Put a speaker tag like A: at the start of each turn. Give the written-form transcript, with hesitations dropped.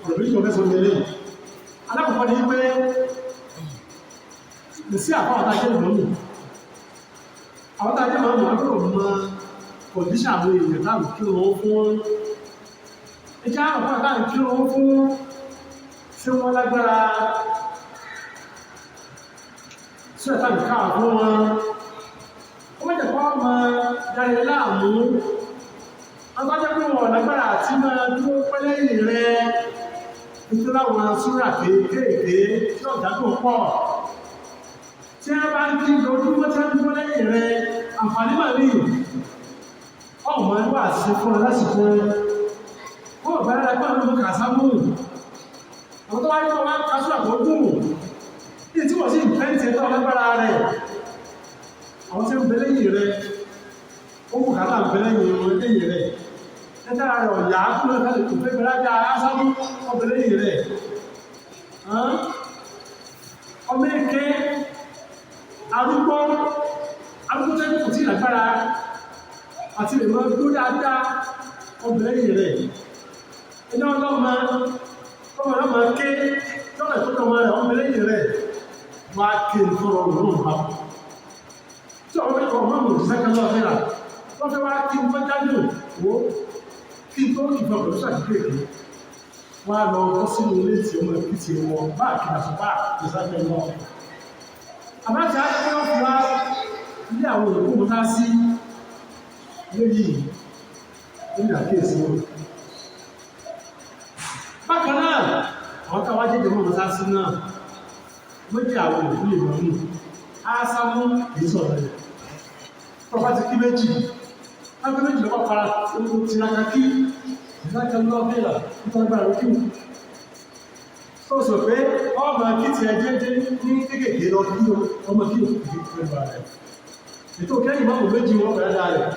A: Ọ̀rọ̀ méjì ọ̀fẹ́ sọ ní eléyìí. Alákọ̀ọ́kọ́ ni pé kò sí àfáwọn tá a jẹ́ ìmọ̀mù. Àwọn tá a jẹ́ ìmọ̀mù agbọ́dọ̀ mọ condition àwọn èèyàn táwọn kí wọ́n fún. Ẹjẹ́ àwọn táwọn kí wọ́n fún tí wọ́n lágbára sí ẹ̀ta nìkan fún wọn. Ó mẹ́jẹ̀ kọ́ máa darí láàmú. Wọ́n bá jẹ́ pé wọn lágbára àti máa dúró pẹ́lẹ́yìn rẹ̀ nítorí àwọn súrà kéékèèké tí ọ̀dà tó pọ̀. Tí a bá ń kí lójúmọ́ tí a ń dúró lẹ́yìn rẹ̀, àǹfààní mà ní. Ọmọ ẹgbẹ́ àṣẹ fún ẹ lásìkò ó bá rẹ̀ pẹ́ àwọn ọmọ kàsámù. Àwọn tó wá ní wọn kásúrà tó gùn ní tí wọ́n sì fẹ́ǹtì ẹ̀tọ́ lágbára rẹ̀. Àwọn tí ń bẹ lẹ́yìn rẹ̀, ó kù kátà ń bẹ lẹ́yìn wọn lẹ́yìn rẹ̀. Ẹ̀dára rẹ̀ ọ̀yà kúrò lẹ́fẹ̀ẹ́ kò fẹ́ gbẹ́lájà ásámú ọbẹ̀ lẹ́yìn rẹ̀. Ọmọ èké, arúgbó, arúgbó tẹ́ kò tí lágbára àti lè mọ́ dúró dáadáa, ọbẹ̀ lẹ́yìn rẹ̀. Ẹni ọlọ́mọ, ọmọ ọlọ́mọ ké lọ́nà tó tọmọ rẹ̀, ọmọ lẹ́yìn rẹ̀ wá ké fọ́rọ̀ òun bá. Tí ọmọ ọmọ mọ̀ sẹ́kẹ̀ lọ́wọ́ fẹ́ra, wọ́n fẹ́ wá kí n fẹ́ jáde wó kí n tó ìfọ̀ pẹ̀lú sàkíkèké. Wọ́n á lọ bọ́ sínú ilé tí ọmọ ìpí ti wọn bá kí n àsùpá ìsáfẹ́ lọ. Àbájá pé wọ́n fi wá ilé àwọn òkú mọ́ta sí léyìí ní àkíyèsí wọn. Bákan náà, àwọn táwa jẹ́jẹ́ mọ́ mọ́ta sí náà, méjì àwọn òkú lè mọ́ mú. Ásámú kìí sọ̀rọ̀ rẹ̀. Tọ́pá ti kí méjì, lápẹ́ méjì lọ́pàá para tiraka kí ìdájọ́ lọ́wọ́ bẹ́ẹ̀lá nítorí agbára lókè. Tó sọ pé ọmọ kí ti ẹjẹ́ jẹ́ ní kéékèèké lọ kí ọmọ kí òkú pẹ̀lú ara rẹ̀. Ètò kẹ́yìn mọ́mù méjì wọ́n pẹ̀lú ara rẹ̀.